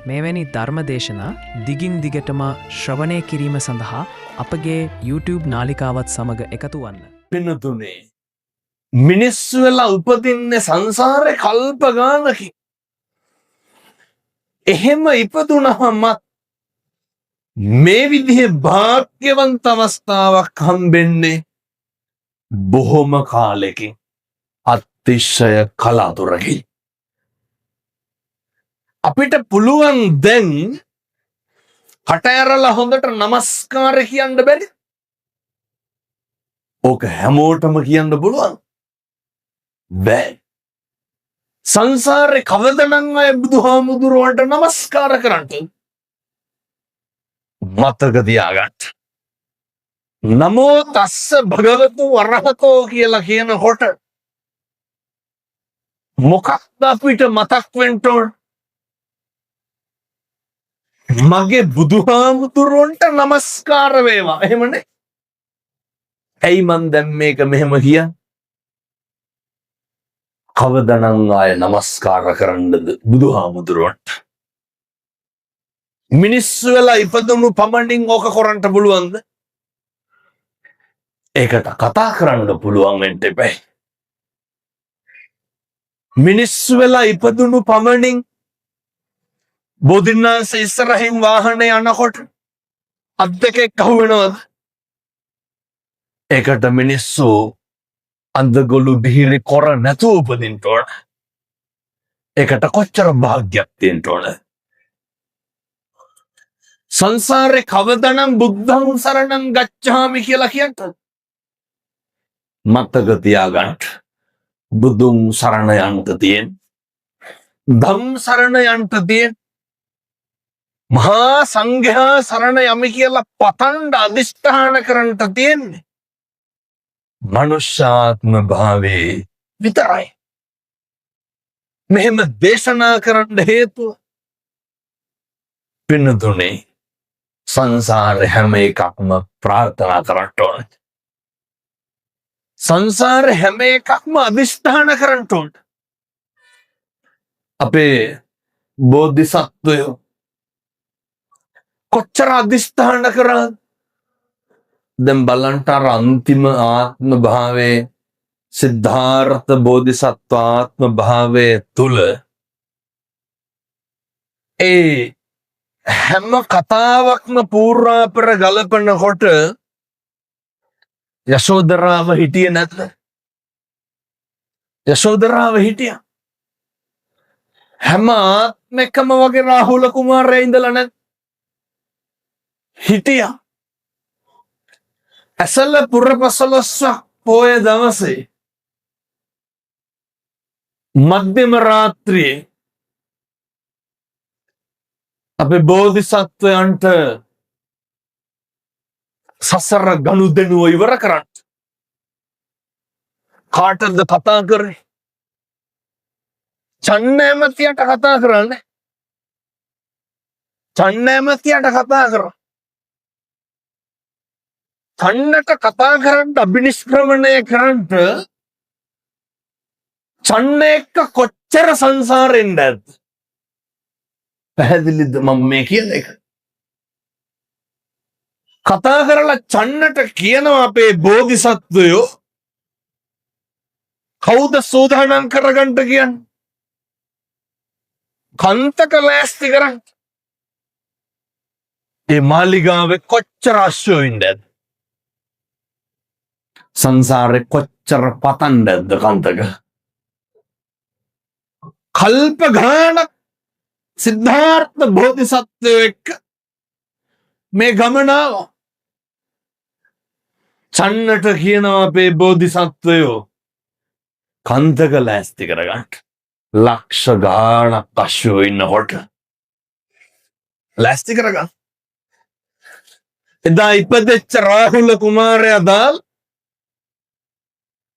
මෙවැනි ධර්ම දේශනා දිගින් දිගටම ශ්‍රවණය කිරීම සඳහා අපගේ YouTube නාලිකාවත් සමග එකතු වන්න. පින්නතුනේ, මිනිස්සු වෙලා උපදින්නේ සංසාරේ කල්ප ගානකින්. එහෙම ඉපදුනහම මේ විදිහේ භාග්‍යවන්ත අවස්ථාවක් හම්බෙන්නේ බොහොම කාලෙකින්, අතිශය කලාතුරකින්. අපිට පුළුවන් දැන් කට ඇරලා හොඳට නමස්කාර කියන්න බැරි? ඕක හැමෝටම කියන්න පුළුවන් බෑ. සංසාරේ කවදනම් අය බුදුහාමුදුරුවන්ට නමස්කාර කරන්නට? මතක තියාගන්න. නමෝ තස්ස භගවතු වරහතෝ කියලා කියනකොට මොකක්ද අපිට මතක් වෙන්න ඕන? මගේ බුදුහාමුදුරුවන්ට නමස්කාර වේවා. එහෙමනේ. ඇයි මං දැන් මේක මෙහෙම කියන්නේ? කවදනම් ආය නමස්කාර කරන්නද බුදුහාමුදුරුවන්ට? මිනිස්සු වෙලා ඉපදුණු පමණින් ඕක කරන්න පුළුවන්ද? ඒකට කතා කරන්න පුළුවන් වෙන්න එපැයි. මිනිස්සු වෙලා ඉපදුණු පමණින් බෝධින්නාංශ ඉස්සරහින් වාහනේ යනකොට අත් දෙක එක්ක අහු වෙනවද? ඒකට මිනිස්සු අන්දගොළු බිහිරි කොර නැතුව උපදින්න ඕන. ඒකට කොච්චර භාග්යක් තියෙන්න ඕන. සංසාරේ කවදනම් බුද්ධං සරණං ගච්ඡාමි කියලා කියන්නද? මතක තියාගන්න. බුදුන් සරණ යන්න තියෙන, ධම් සරණ යන්න තියෙන, මහා සංඝයා සරණ යමි කියලා පතන්ඩ අධිෂ්ඨාන කරන්නට තියෙන්නේ මනුෂ්‍යාත්ම භාවයේ විතරයි. මෙහෙම දේශනා කරන්න හේතුව පින්නතුනේ, සංසාරේ හැම එකක්ම ප්‍රාර්ථනා කරන්න ඕන. සංසාරේ හැම එකක්ම අධිෂ්ඨාන කරන්න ඕන. අපේ බෝධිසත්වයෝ කොච්චර අධිෂ්ඨාන කරාද? දැන් බලන්න, අර අන්තිම ආත්ම භාවයේ, සිද්ධාර්ථ බෝධිසත්ව ආත්ම භාවයේ තුල ඒ හැම කතාවක්ම පූර්වාපර ගලපනකොට යශෝදරාව හිටියේ නැද්ද? යශෝදරාව හිටියා. හැම ආත්මෙකම වගේ රාහුල කුමාරයා ඉඳලා නැද්ද? හිටියා. ඇසල පුර පසළොස්වක් පෝය දවසේ මධ්‍යම රාත්‍රියේ අපේ බෝධිසත්වයන්ට සසර ගනුදෙනුව ඉවර කරන්න කාටද කතා කරේ? චන්න ඇමතියට කතා කරන්නේ. චන්න ඇමතියට කතා කරා. චන්නට කතා කරන්න, අභිනිෂ්ක්‍රමණය කරන්නට චන්න එක්ක කොච්චර සංසාරෙන්ද ඇද්ද? පැහැදිලිද මම මේ කියන එක? කතා කරලා චන්නට කියනවා අපේ බෝධිසත්වයෝ, කවුද සූදානම් කරගන්න කියන්නේ? කන්තක ලෑස්ති කරන්න. ඒ මාලිගාවේ කොච්චර අශ්වයෝ ඉන්නද? සංසාරේ කොච්චර පතන්නද කන්තක? කල්ප ගානක් සිද්ධාර්ථ බෝධිසත්වයෝ එක්ක මේ ගමන ආවා. චන්නට කියනවා අපේ බෝධිසත්වයෝ කන්තක ලෑස්ති කරගන්න. ලක්ෂ ගාණක් අශ්වයෝ ඉන්නකොට ලෑස්ති කරගන්න. එදා ඉපදෙච්ච රාහුල කුමාරයා දාල්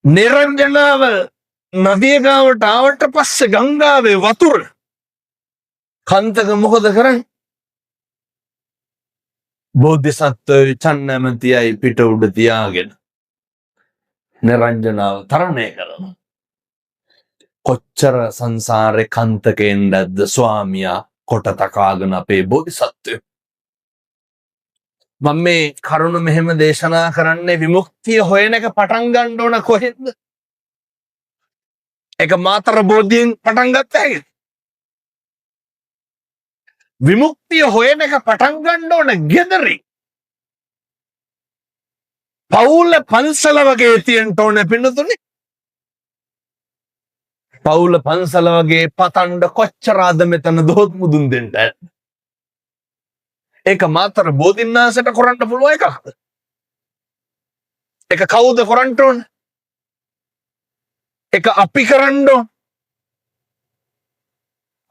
නිරංජනාව නදිය ගාවට ආවට පස්සේ ගංගාවේ වතුර කන්තක මොකද කරන්නේ? බෝධිසත්වයෝ චන්න ඇමතියයි පිට උඩ තියාගෙන නිරංජනාව තරණය කරනවා. කොච්චර සංසාරේ කන්තකෙන් නැද්ද ස්වාමියා? කොට තකාගෙන අපේ බෝධිසත්වයෝ. මම මේ කරුණ මෙහෙම දේශනා කරන්නේ විමුක්තිය හොයන එක පටන් ගන්න ඕන කොහෙන්ද? ඒක මාතර බෝධියෙන් පටන් ගත්ත හැකිද? විමුක්තිය හොයන එක පටන් ගන්න ඕන ගෙදරින්. පවුල පන්සල වගේ තියෙන්න ඕන පින්නතුනේ. පවුල පන්සල වගේ පතණ්ඩ කොච්චර අද මෙතන දොහොත් මුදුන් දෙන්න ඇද්ද? ඒක මාතර බෝධින්නාසට කරන්න පුළුවන් එකක්ද? ඒක කවුද කරන්න ඕන? ඒක අපි කරන්න ඕන.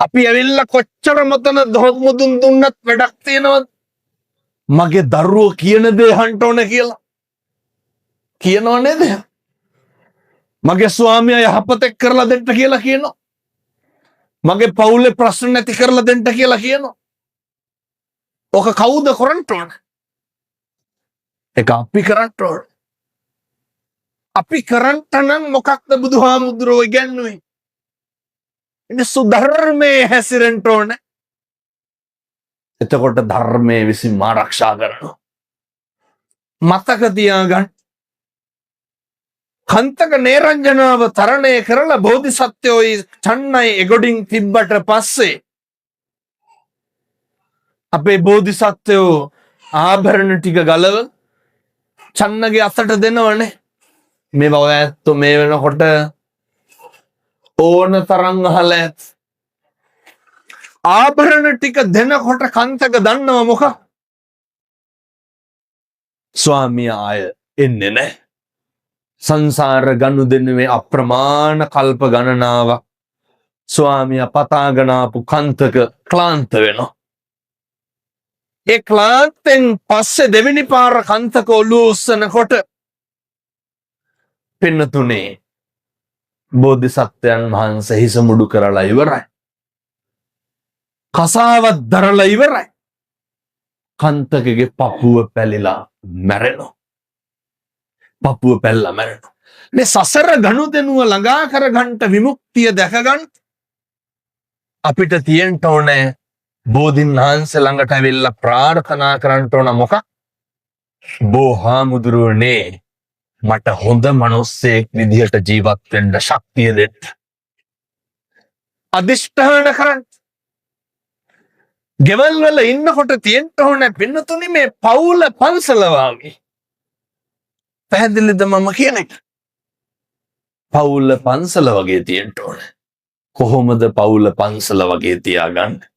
අපි ඇවිල්ලා කොච්චර මෙතන දොහොත් මුදුන් දුන්නත් වැඩක් තියෙනවද? මගේ දරුවෝ කියන දේ අහන්න ඕන කියලා කියනව නේද? මගේ ස්වාමියා යහපතක් කරලා දෙන්න කියලා කියනවා. මගේ පවුලේ ප්‍රශ්න නැති කරලා දෙන්න කියලා කියනවා. ඔක කවුද කරන්න ඕන? ඒක අපි කරන්න ඕන. අපි කරන්ට නම් මොකක්ද බුදුහාමුදුරුවෝ ඉගැන්නුවේ? මිනිස්සු ධර්මයේ හැසිරෙන්න ඕන. එතකොට ධර්මයේ විසින් ආරක්ෂා කරනවා. මතක තියාගන්න. කන්තක නේරංජනාව තරණය කරලා බෝධිසත්වයෝයි චන්නයි එගොඩින් තිබ්බට පස්සේ අපේ බෝධිසත්වයෝ ආභරණ ටික ගලව චන්නගේ අතට දෙනවනේ. මේවා ඔය ඇත්තෝ මේ වෙනකොට ඕන තරම් අහලා ඇත්. ආභරණ ටික දෙනකොට කන්තක දන්නව මොකක්? ස්වාමියා ආය එන්නේ නැහැ. සංසාර ගනුදෙනුවේ අප්‍රමාණ කල්ප ගණනාවක් ස්වාමියා පතාගෙන ආපු කන්තක ක්ලාන්ත වෙනවා. ඒ ක්ලාන්තෙන් පස්සේ දෙවෙනි පාර කන්තක ඔළුව උස්සනකොට පින්නතුනේ බෝධිසත්වයන් වහන්සේ හිස මුඩු කරලා ඉවරයි. කසාවත් දරලා ඉවරයි. කන්තකගේ පපුව පැලිලා මැරෙනවා. පපුව පැල්ලා මැරෙනවා. මේ සසර ගනුදෙනුව ළඟා කරගන්නට විමුක්තිය දැකගන්න අපිට තියෙන්න ඕනේ බෝධින් වහන්සේ ළඟට ඇවිල්ලා ප්‍රාර්ථනා කරන්න ඕන මොකක්? බෝහාමුදුරුවනේ මට හොඳ මිනිස්සෙක් විදිහට ජීවත් වෙන්න ශක්තිය දෙන්න. අදිෂ්ඨාන කරන්න. ගෙවල් වල ඉන්නකොට තියෙන්න ඕනේ පින්නතුනි මේ පවුල පන්සල වාගේ. පැහැදිලිද මම කියන එක? පවුල පන්සල වගේ තියෙන්න ඕනේ. කොහොමද පවුල පන්සල වගේ තියාගන්නේ?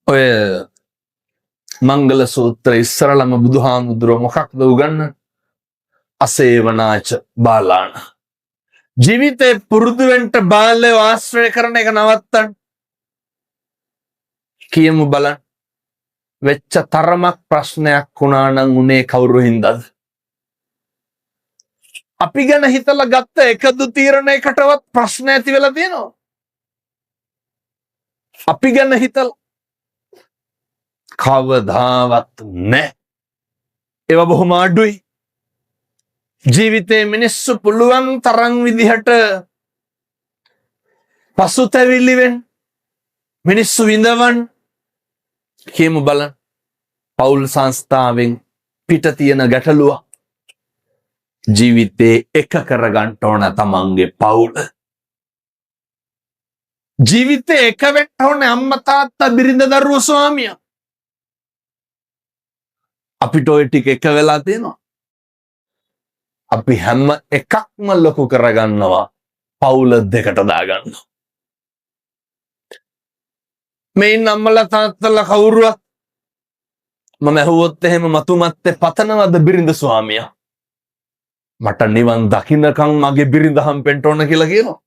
ඔය මංගල සූත්‍ර ඉස්සරළම බුදුහාමුදුරුවෝ මොකක්ද උගන්වන්නේ? අසේවනාච බාලාන. ජීවිතේ පුරුදු වෙන්න බාලයව ආශ්‍රය කරන එක නවත්තන්න. කියමු බලන්න. වෙච්ච තරමක් ප්‍රශ්නයක් වුණා නම් උනේ කවුරු හින්දාද? අපි ගැන හිතලා ගත්ත එකදු තීරණයකටවත් ප්‍රශ්න ඇති වෙලා තියෙනවා. අපි ගැන හිතලා කවදාවත් නෑ. ඒවා බොහොම අඩුයි. ජීවිතේ මිනිස්සු පුළුවන් තරම් විදිහට පසුතැවිලි වෙන්න, මිනිස්සු විඳවන්න. කියමු බලන්න. පවුල් සංස්ථාවෙන් පිට තියෙන ගැටලුව ජීවිතේ එක කරගන්න ඕන තමන්ගේ පවුල. ජීවිතේ එක වෙන්න ඕනේ අම්මා තාත්තා බිරිඳ දරුවෝ ස්වාමියා. අපිට ඔය ටික එක වෙලා තියෙනවා. අපි හැම එකක්ම ලොකු කරගන්නවා පවුල දෙකට දාගන්නවා. මේ ඉන්න අම්මලා තාත්තලා කවුරුවත් මම ඇහුවොත් එහෙම මතු මත්තේ පතනවද බිරිඳ ස්වාමියා? මට නිවන් දකින්නකම් මගේ බිරිඳ හම්බෙන්න ඕන කියලා කියනවා.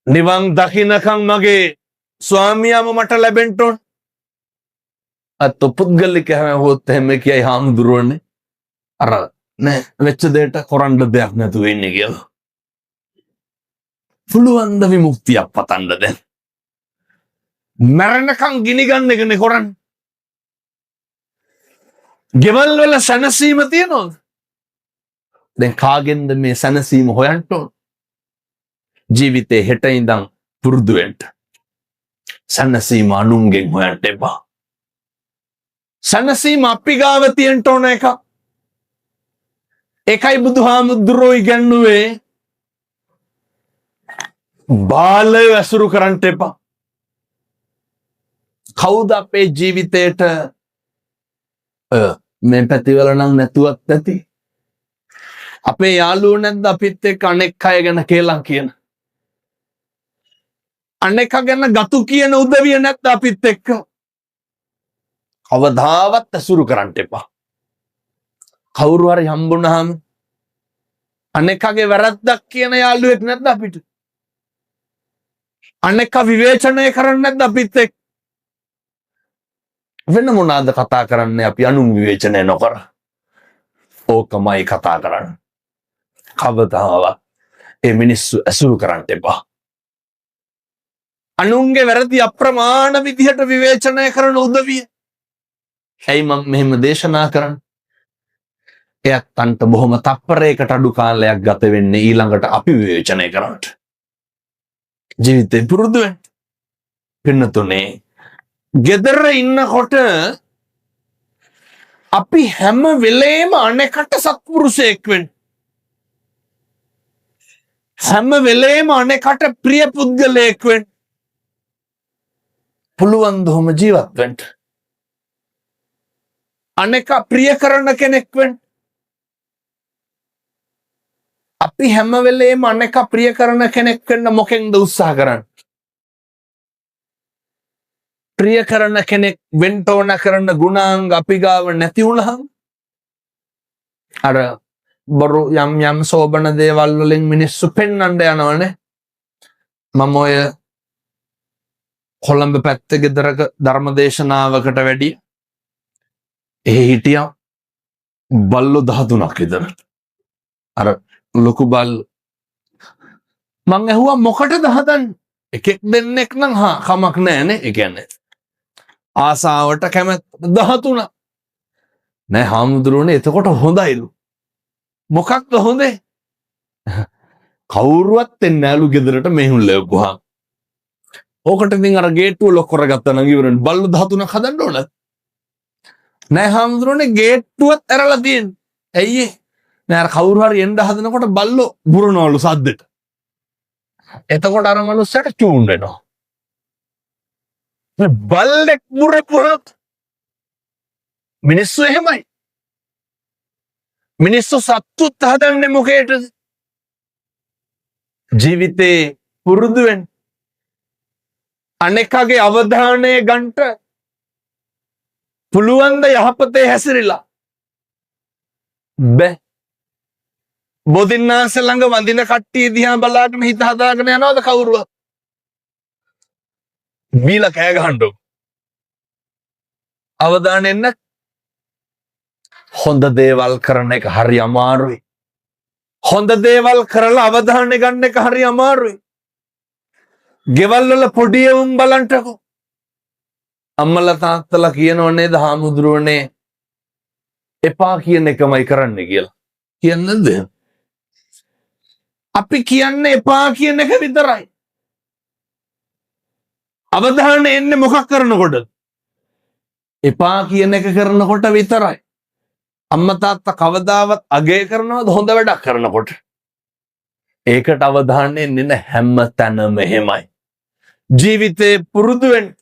නිවන් දකින්නකම් මගේ ස්වාමියාම මට ලැබෙන්න ඕන. අත් පුද්ගලික හැම ඇහුවොත් එහෙම කියයි හාමුදුරුවනේ අර නෑ වෙච්ච දෙයට කරන්න දෙයක් නැතුව ඉන්නේ කියලා. පුළුවන් ද විමුක්තියක් පතන්න දැන්? මැරෙනකන් ගිනි ගන්න එකනේ කරන්නේ. ගෙවල් වල සැනසීම තියනවද? දැන් කාගෙන්ද මේ සැනසීම හොයන්න ඕන? ජීවිතේ හෙට ඉඳන් පුරුදු වෙන්න. සැනසීම අනුන්ගෙන් හොයන්න එපා. සැනසීම අපි ගාව තියෙන්න ඕන එකක්. ඒකයි බුදුහාමුදුරුවෝ ඉගැන්නුවේ බාලය ඇසුරු කරන්නට එපා. කවුද අපේ ජීවිතේට මේ පැතිවල නම් නැතුවත් ඇති. අපේ යාළුවෝ නැද්ද අපිත් එක්ක අනෙක් අය ගැන කේලම් කියන? අනෙක් ගැන ගතු කියන උදවිය නැද්ද අපිත් එක්ක? කවදාවත් ඇසුරු කරන්න එපා. කවුරු හරි හම්බුනහම අනෙකගේ වැරද්දක් කියන යාළුවෙක් නැද්ද අපිට? අනෙකා විවේචනය කරන්නේ නැද්ද අපිත් එක්ක? වෙන මොනවාද කතා කරන්නේ අපි අනුන් විවේචනය නොකර? ඕකමයි කතා කරන්නේ. කවදාවත් ඒ මිනිස්සු ඇසුරු කරන්න එපා. අනුන්ගේ වැරදි අප්‍රමාණ විදිහට විවේචනය කරන උදවිය. ඇයි මම මෙහෙම දේශනා කරන්නේ? එයත් අන්ට බොහොම තප්පරයකට අඩු කාලයක් ගත වෙන්නේ ඊළඟට අපි විවේචනය කරන්නට. ජීවිතේ පුරුදු වෙන්න. පින්නතුනේ, ගෙදර ඉන්නකොට අපි හැම වෙලේම අනෙකට සත්පුරුෂයෙක් වෙන්න. හැම වෙලේම අනෙකට ප්‍රිය පුද්ගලයෙක් වෙන්න. පුළුවන් ද ඔහොම ජීවත් වෙන්න? අනෙක ප්‍රිය කරන කෙනෙක් වෙන්න. අපි හැම වෙලේම අනෙක ප්‍රිය කරන කෙනෙක් වෙන්න මොකෙන්ද උත්සාහ කරන්නේ? ප්‍රිය කරන කෙනෙක් වෙන්න ඕන කරන ගුණාංග අපි ගාව නැති වුණහම අර බොරු යම් යම් සෝබන දේවල් වලින් මිනිස්සු පෙන්වන්න යනවනේ. මම ඔය කොළඹ පැත්තේ ගෙදරක ධර්ම දේශනාවකට වැඩිය එහෙ හිටියා බල්ලෝ 13ක් විතර. අර ලොකු බල්ලෝ. මං ඇහුවා මොකටද හදන්නේ? එකෙක් දෙන්නෙක් නම් හා කමක් නෑනේ. ඒ කියන්නේ ආසාවට කැමැත්ත 13. නෑ හාමුදුරුවනේ එතකොට හොඳයිලු. මොකක්ද හොඳේ? කවුරුවත් එන්නේ නෑලු ගෙදරට මෙහෙම ලැබුවා. ඕකට ඉතින් අර ගේට්ටුව ලොක් කරගත්තා නම් ඉවරනේ. බල්ලෝ 13ක් හදන්න ඕනද? නෑ හාමුදුරුවනේ ගේට්ටුවත් ඇරලා තියෙන්නේ. ඇයි ඒ? නෑ අර කවුරු හරි එන්න හදනකොට බල්ලෝ බුරනවලු සද්දෙට. එතකොට අර මනුස්සයාට චූන් වෙනවා. මේ බල්ලෙක් බුරපුවොත් මිනිස්සු එහෙමයි. මිනිස්සු සත්තුත් හදන්නේ මොකේටද? ජීවිතේ පුරුදු වෙන්න. අනෙකගේ අවධානය ගන්නට පුළුවන් ද යහපතේ හැසිරিলা? බෑ. බෝධින්නාංශ ළඟ වඳින කට්ටිය දිහා බලාගෙන හිත හදාගෙන යනවද කවුරුවත්? බීලා කෑ ගහන්න ඕන. අවධානය එන්න හොඳ දේවල් කරන එක හරි අමාරුයි. හොඳ දේවල් කරලා අවධානය ගන්න එක හරි අමාරුයි. ගෙවල් වල පොඩි එවුන් බලන්ටකෝ. අම්මලා තාත්තලා කියනව නේද හාමුදුරුවනේ එපා කියන එකමයි කරන්න කියලා. කියන්නේ නැද්ද? අපි කියන්නේ එපා කියන එක විතරයි. අවධානය එන්නේ මොකක් කරනකොටද? එපා කියන එක කරනකොට විතරයි. අම්මා තාත්තා කවදාවත් අගය කරනවද හොඳ වැඩක් කරනකොට? ඒකට අවධානය එන්නේ නැහැ. හැම තැනම එහෙමයි. ජීවිතේ පුරුදු වෙන්න.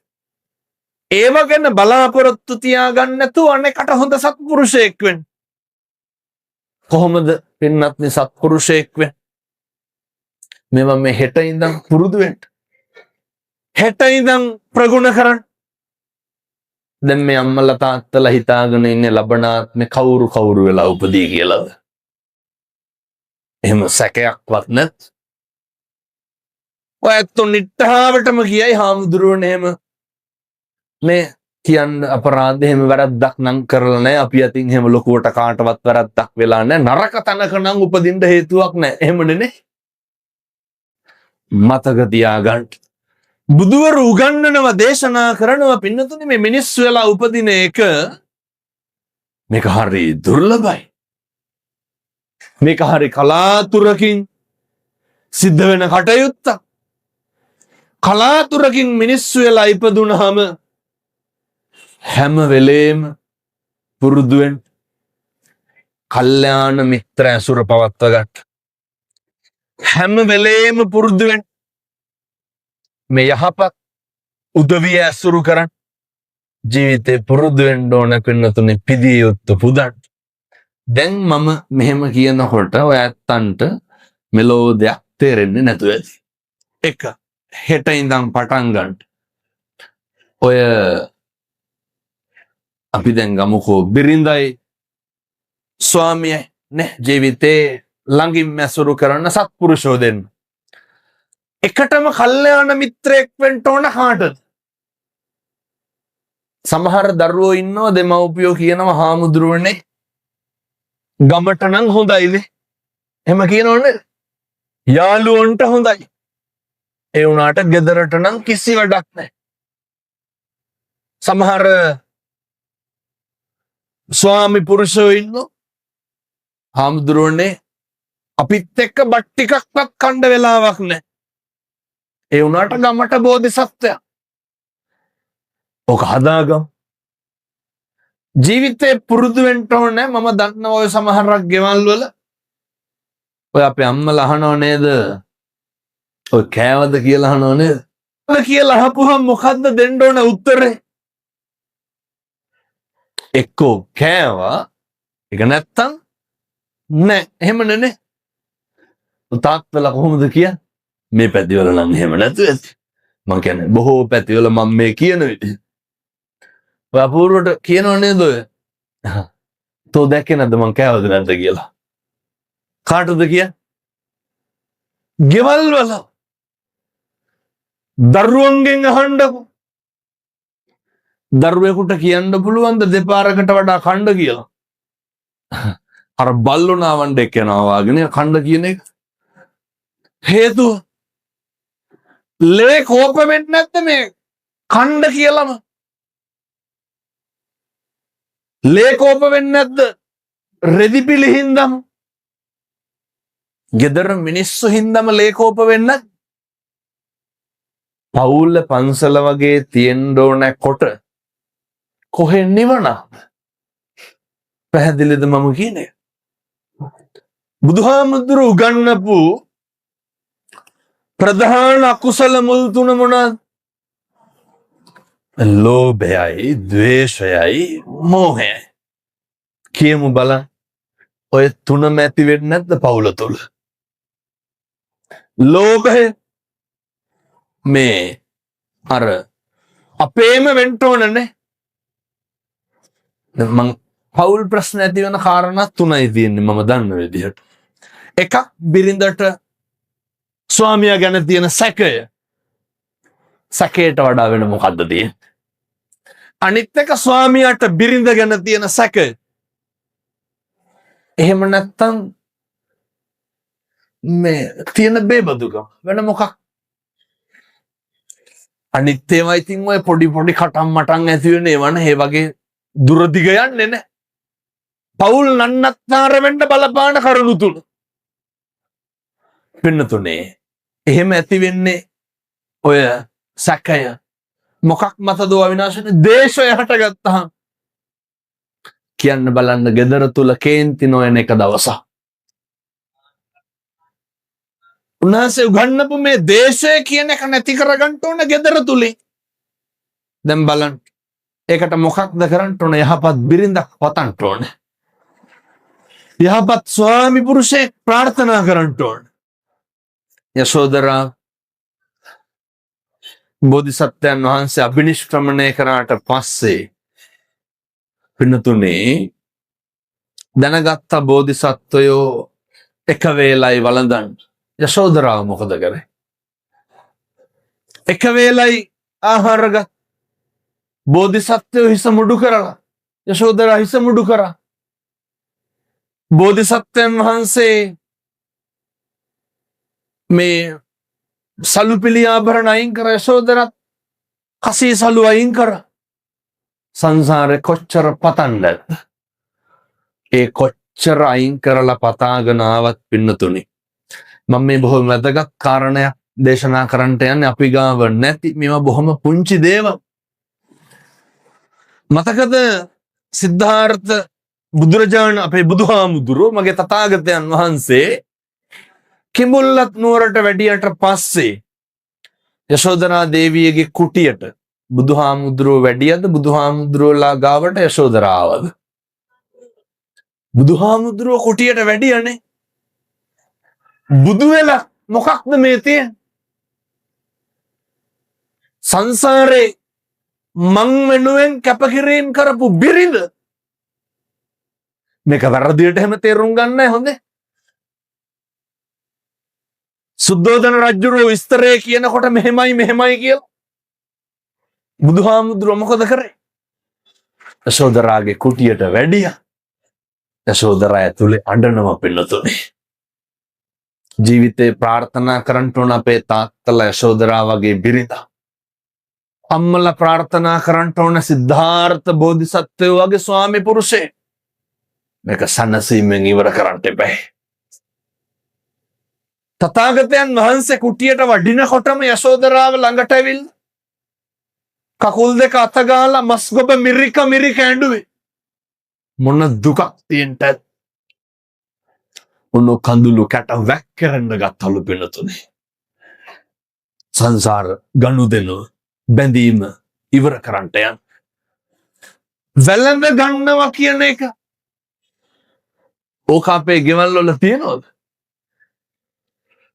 ඒව ගැන බලාපොරොත්තු තියාගන්න නැතුව අනෙකට හොඳ සත්පුරුෂයෙක් වෙන්න. කොහොමද පින්වත්නි සත්පුරුෂයෙක් වෙන්නේ? මේවා මේ හෙට ඉඳන් පුරුදු වෙන්න. හෙට ඉඳන් ප්‍රගුණ කරන්න. දැන් මේ අම්මලා තාත්තලා හිතාගෙන ඉන්නේ ලබන ආත්මේ කවුරු කවුරු වෙලා උපදී කියලාද? එහෙම සැකයක්වත් නැත්. ඔය ඇත්තෝ නිට්ටාවටම කියයි හාමුදුරුවනේ එහෙම මේ කියන්න අපරාධ එහෙම වැරද්දක් නම් කරලා නැහැ. අපි අතින් එහෙම ලොකුවට කාටවත් වැරද්දක් වෙලා නැහැ. නරක තැනක නම් උපදින්න හේතුවක් නැහැ. එහෙමනේ නේ? මතක තියාගන්න. බුදුවරු උගන්වනවා දේශනා කරනවා පින්නතුනි මේ මිනිස් වෙලා උපදින එක මේක හරි දුර්ලභයි. මේක හරි කලාතුරකින් සිද්ධ වෙන කටයුත්තක්. කලාතුරකින් මිනිස්සු වෙලා ඉපදුනහම හැම වෙලේම පුරුදු වෙන්න කල්යාණ මිත්‍ර ඇසුර පවත්වා ගන්න. හැම වෙලේම පුරුදු වෙන්න මේ යහපත් උදවිය ඇසුරු කරන්න. ජීවිතේ පුරුදු වෙන්න ඕන පින්නතුනේ පිදිය යුත්ත පුදන්න. දැන් මම මෙහෙම කියනකොට ඔය ඇත්තන්ට මෙලෝ දෙයක් තේරෙන්නේ නැතුව ඇති. එක හෙට ඉඳන් පටන් ගන්න. ඔය අපි දැන් ගමුකෝ බිරිඳයි ස්වාමියයි නේ ජීවිතේ ළඟින් ඇසුරු කරන සත්පුරුෂෝ දෙන්න. එකටම කල්යාණ මිත්‍රයෙක් වෙන්න ඕන කාටද? සමහර දරුවෝ ඉන්නවා දෙමව්පියෝ කියනවා හාමුදුරුවනේ ගමට නම් හොඳයිනේ. එහෙම කියනවනේ. යාළුවන්ට හොඳයි. ඒ වුණාට ගෙදරට නම් කිසි වැඩක් නැහැ. සමහර ස්වාමි පුරුෂයෝ ඉන්නවා හාමුදුරුවනේ අපිත් එක්ක බත් ටිකක්වත් කණ්ඩ වෙලාවක් නැහැ. ඒ වුණාට ගමට බෝධිසත්වයා. ඔක හදාගමු. ජීවිතේ පුරුදු වෙන්න ඕනේ. මම දන්නවා ඔය සමහරක් ගෙවල් වල ඔය අපේ අම්මලා අහනව නේද? ඔය කෑවද කියලා අහනව නේද? කියලා අහපුවම මොකද්ද දෙන්න ඕන උත්තරේ? එක්කෝ කෑවා, ඒක නැත්තම් නෑ. එහෙම නේ. තාත්තලා කොහොමද කියන්නේ? මේ පැතිවල නම් එහෙම නැතුව ඇති. මං කියන්නේ බොහෝ පැතිවල මම මේ කියන විදිහ. ඔය අපූර්වට කියනව නේද ඔය? තෝ දැක්කේ නැද්ද මං කෑවද නැද්ද කියලා? කාටද කියන්නේ? ගෙවල් වල දරුවන්ගෙන් අහන්නකෝ. දරුවෙකුට කියන්න පුළුවන්ද දෙපාරකට වඩා කණ්ඩ කියලා? අර බල්ලෝ නාවන්න එක්ක යනවා වාගෙන කණ්ඩ කියන එක. හේතුව ලේ කෝප වෙන්නේ නැද්ද මේ කණ්ඩ කියලාම? ලේ කෝප වෙන්නේ නැද්ද රෙදි පිළි හින්දාම? ගෙදර මිනිස්සු හින්දාම ලේ කෝප වෙන්නේ නැද්ද? පවුල පන්සල වගේ තියෙන්න ඕන කොට කොහෙන් නිවනක්ද? පැහැදිලිද මම කියන එක? බුදුහාමුදුරු උගන්වපු ප්‍රධාන අකුසල මුල් තුන මොනවාද? ලෝභයයි, ද්වේෂයයි, මෝහයයි. කියමු බලන්න. ඔය තුනම ඇති වෙන්නේ නැද්ද පවුල තුල? ලෝභය මේ අර අපේම වෙන්න ඕනනේ. මං පවුල් ප්‍රශ්න ඇති වෙන කාරණා තුනයි තියෙන්නේ මම දන්න විදිහට. එකක් බිරිඳට ස්වාමියා ගැන තියෙන සැකය. සැකයට වඩා වෙන මොකද්ද තියෙන්නේ? අනිත් එක ස්වාමියාට බිරිඳ ගැන තියෙන සැකය. එහෙම නැත්තම් මේ තියෙන බේබදුකම වෙන මොකක්? අනිත් ඒවා ඉතින් ඔය පොඩි පොඩි කටම් මටම් ඇති වෙන ඒවනේ ඒ වගේ දුර දිග යන්නේ නැහැ. පවුල් නන්නත්තර වෙන්න බලපාන කරුණු තුන. පින්නතුනේ එහෙම ඇති වෙන්නේ ඔය සැකය මොකක් මතද ඔය විනාශ වෙන්නේ? දේශය හටගත්තාම කියන්න බලන්න ගෙදර තුල කේන්ති නොයන එක දවසක්. උන්වහන්සේ උගන්වපු මේ දේශය කියන එක නැති කරගන්න ඕන ගෙදර තුලින්. දැන් බලන්න ඒකට මොකක්ද කරන්න ඕන? යහපත් බිරිඳක් පතන්න ඕන. යහපත් ස්වාමි පුරුෂයෙක් ප්‍රාර්ථනා කරන්න ඕන. යශෝදරා බෝධිසත්වයන් වහන්සේ අභිනිෂ්ක්‍රමණය කරාට පස්සේ පින්නතුනේ දැනගත්ත බෝධිසත්වයෝ එක වේලයි වළඳන්. යශෝදරාව මොකද කරේ? එක වේලයි ආහාර ගත්. බෝධිසත්වයෝ හිස මුඩු කරලා යශෝදරා හිස මුඩු කරා. බෝධිසත්වයන් වහන්සේ මේ සලු පිළි ආභරණ අයින් කර, යශෝදරත් කසී සලු අයින් කර. සංසාරේ කොච්චර පතන්නද? ඒ කොච්චර අයින් කරලා පතාගෙන ආවත් පින්නතුනි මම මේ බොහොම වැදගත් කාරණයක් දේශනා කරන්නට යන්නේ අපි ගාව නැති මේවා බොහොම පුංචි දේවල්. මතකද සිද්ධාර්ථ බුදුරජාණන් අපේ බුදුහාමුදුරුවෝ මගේ තථාගතයන් වහන්සේ කිඹුල්වත් නුවරට වැඩියට පස්සේ යශෝදරා දේවියගේ කුටියට බුදුහාමුදුරුවෝ වැඩියද බුදුහාමුදුරුවෝලා ගාවට යශෝදරා ආවද? බුදුහාමුදුරුවෝ කුටියට වැඩියනේ. බුදු වෙලා මොකක්ද මේ තියෙන්නේ? සංසාරේ මං වෙනුවෙන් කැපකිරීම කරපු බිරිඳ. මේක වැරදියට එහෙම තේරුම් ගන්න නැහැ හොඳේ. සුද්ධෝදන රජුරෝ විස්තරය කියනකොට මෙහෙමයි මෙහෙමයි කියලා බුදුහාමුදුරුවෝ මොකද කරේ? යශෝදරාගේ කුටියට වැඩියා. යශෝදරා ඇතුලේ අඬනවා පින්නතුනේ. ජීවිතේ ප්‍රාර්ථනා කරන්න ඕන අපේ තාත්තලා යශෝදරා වගේ බිරිඳක්. අම්මලා ප්‍රාර්ථනා කරන්න ඕන සිද්ධාර්ථ බෝධිසත්වයෝ වගේ ස්වාමි පුරුෂයෙක්. මේක සනසීමෙන් ඉවර කරන්න එපා. තථාගතයන් වහන්සේ කුටියට වඩිනකොටම යශෝදරාව ළඟට ඇවිල්ලා කකුල් දෙක අත ගාලා මස් ගොබ මිරික මිරික ඇඬුවේ. මොන දුකක් තියෙන්නද? ඔන්න කඳුළු කැට වැක්කරන්න ගත්තලු පින්නතුනේ. සංසාර ගනුදෙනු බැඳීම ඉවර කරන්නට යන. වැළඳ ගන්නවා කියන එක ඕක අපේ ගෙවල් වල තියෙනවද?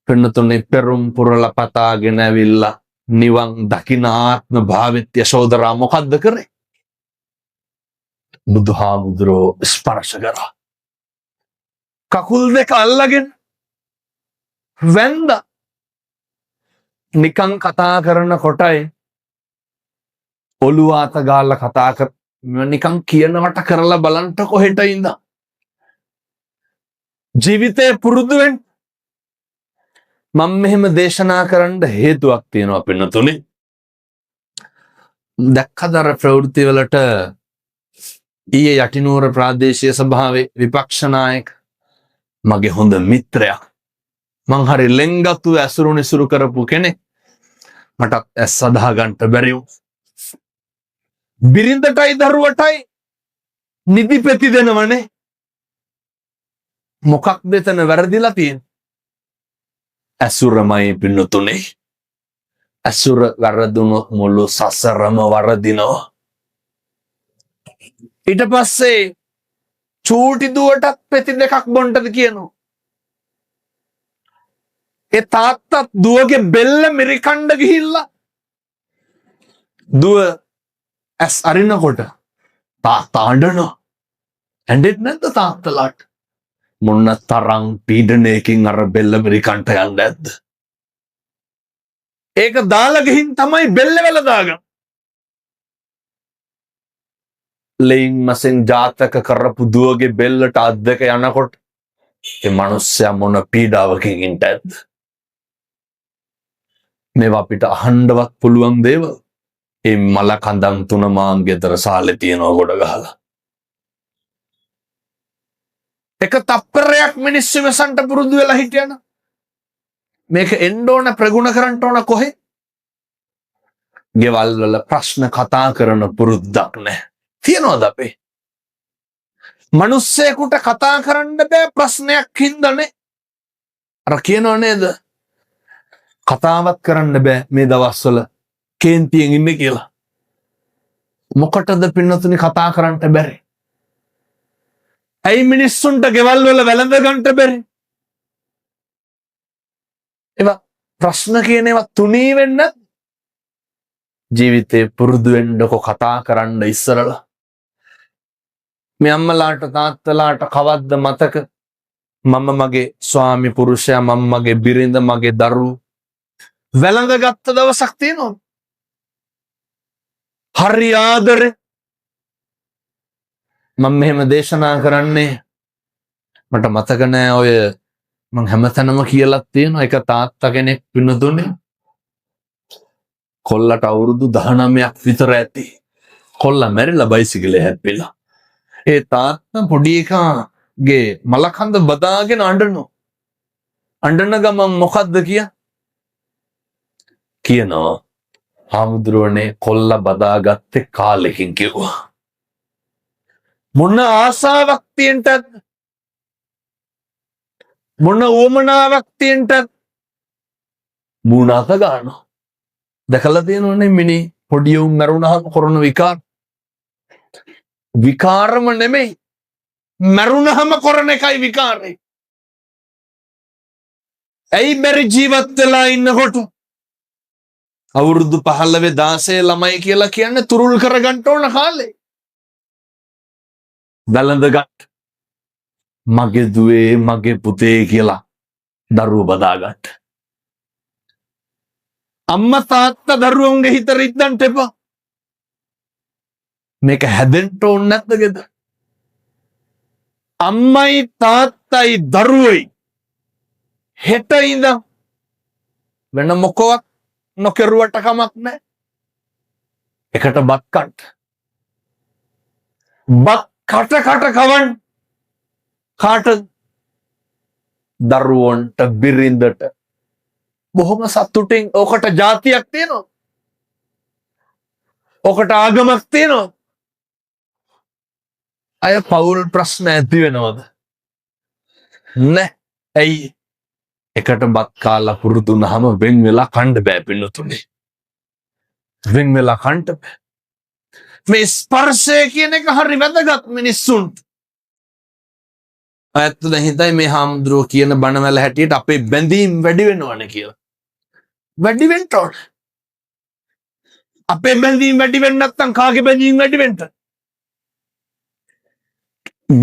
පින්නතුනේ පෙරුම් පුරලා පතාගෙන ඇවිල්ලා නිවන් දකින ආත්ම භාවෙත් යශෝදරා මොකද්ද කරේ? බුදුහාමුදුරෝ ස්පර්ශ කරා. කකුල් දෙක අල්ලගෙන වැන්දා. නිකන් කතා කරන කොටයි ඔළුව අත ගාලා කතා කර නිකන් කියනවට කරලා බලන්න කොහෙට ඉඳා. ජීවිතේ පුරුදු වෙන්න. මම මෙහෙම දේශනා කරන්න හේතුවක් තියෙනවා පින්නතුනේ. දැක්කද අර ප්‍රවෘත්ති වලට ඊයේ යටිනුවර ප්‍රාදේශීය සභාවේ විපක්ෂ නායක මගේ හොඳ මිත්‍රයා. මං හරි ලෙන්ගතුව ඇසුරු නිසුරු කරපු කෙනෙක්. මටත් ඇස් අදහා ගන්නට බැරි වුණා. බිරිඳටයි දරුවටයි නිදි පෙති දෙනවනේ. මොකක්ද එතන වැරදිලා තියෙන්නේ? ඇසුරමයි පින්නතුනේ. ඇසුර වැරදුනොත් මුළු සසරම වරදිනවා. ඊට පස්සේ චූටි දුවටත් පෙති දෙකක් බොන්නද කියනවා. ඒ තාත්තත් දුවගේ බෙල්ල මිරිකණ්ඩ ගිහිල්ලා දුව ඇස් අරිනකොට තාත්තා අඬනවා. ඇඬෙත් නැද්ද තාත්තලාට? මොන තරම් පීඩනයකින් අර බෙල්ල මිරිකන්ට යන්න ඇද්ද? ඒක දාලා ගිහින් තමයි බෙල්ල වෙල දාගන්න. ලෙයින් මසෙන් ජාතක කරපු දුවගේ බෙල්ලට අත් දෙක යනකොට ඒ මනුස්සයා මොන පීඩාවකින් ඉන්න ඇද්ද? මේවා අපිට අහන්නවත් පුළුවන් දේවල්. ඒ මල කඳන් තුන මාන් ගෙදර සාලේ තියෙනවා ගොඩ ගහලා. එක තප්පරයක් මිනිස්සු විමසන්ට පුරුදු වෙලා හිටියනම් මේක එන්න ඕන ප්‍රගුණ කරන්න ඕන කොහෙ? ගෙවල් වල ප්‍රශ්න කතා කරන පුරුද්දක් නැහැ. තියනවද අපේ? මිනිස්සෙකුට කතා කරන්න බෑ ප්‍රශ්නයක් හින්දානේ. අර කියනව නේද? කතාවත් කරන්න බෑ මේ දවස්වල කේන්තියෙන් ඉන්නේ කියලා. මොකටද පින්නතුනි කතා කරන්න බැරි? ඇයි මිනිස්සුන්ට ගෙවල් වල වැළඳ ගන්නට බැරි? ඒවා ප්‍රශ්න කියන ඒවා තුනී වෙන්න ජීවිතේ පුරුදු වෙන්නකො කතා කරන්න ඉස්සරලා. මේ අම්මලාට තාත්තලාට කවද්ද මතක මම මගේ ස්වාමි පුරුෂයා, මම මගේ බිරිඳ, මගේ දරුවෝ වැළඳ ගත්ත දවසක් තියෙනවද? හරි ආදරේ. මම මෙහෙම දේශනා කරන්නේ මට මතක නෑ ඔය මං හැමතැනම කියලාත් තියෙනවා එක තාත්තා කෙනෙක් පින්නතුනේ කොල්ලට අවුරුදු 19ක් විතර ඇති. කොල්ලා මැරිලා බයිසිකලේ හැප්පිලා. ඒ තාත්තා පොඩි එකාගේ මලකඳ බදාගෙන අඬනවා. අඬන ගමන් මොකද්ද කිය? කියනවා හාමුදුරුවනේ කොල්ල බදාගත්තේ කාලෙකින් කිව්වා. මොන ආසාවක් තියෙන්නද? මොන උවමනාවක් තියෙන්නද? මූණ අත ගන්නවා. දැකලා තියෙනවනේ මිනි පොඩි උන් මැරුණාම කරන විකාර. විකාරම නෙමෙයි, මැරුණාම කරන එකයි විකාරේ. ඇයි බැරි ජීවත් වෙලා ඉන්නකොට අවුරුදු 15 16 ළමයි කියලා කියන්නේ තුරුල් කරගන්න ඕන කාලේ. වැළඳ ගන්න. මගේ දුවේ මගේ පුතේ කියලා දරුවෝ බදා ගන්න. අම්මා තාත්තා දරුවන්ගේ හිත රිද්දන්න එපා. මේක හැදෙන්න ඕන නැද්ද ගෙදර? අම්මයි තාත්තයි දරුවෝයි හෙට ඉඳන් වෙන මොකවත් නොකරුවට කමක් නැහැ. එකට බත් කන්න. බත් කට කට කවන්න. කාට? දරුවන්ට, බිරිඳට. බොහොම සතුටින්. ඕකට ජාතියක් තියෙනවා. ඕකට ආගමක් තියෙනවා. අය පවුල් ප්‍රශ්න ඇති වෙනවද? නෑ. ඇයි? එකට බත් කාලා පුරුදු වුණාම වෙන් වෙලා කන්න බෑ පින්නතුනේ. වෙන් වෙලා කන්න බෑ. මේ ස්පර්ශය කියන එක හරි වැදගත් මිනිස්සුන්ට. ඇත්ත දැන් හිතයි මේ හාමුදුරුවෝ කියන බණවල හැටියට අපේ බැඳීම් වැඩි වෙනවනේ කියලා. වැඩි වෙන්න ඕන. අපේ බැඳීම් වැඩි වෙන්න නැත්නම් කාගේ බැඳීම් වැඩි වෙන්නද?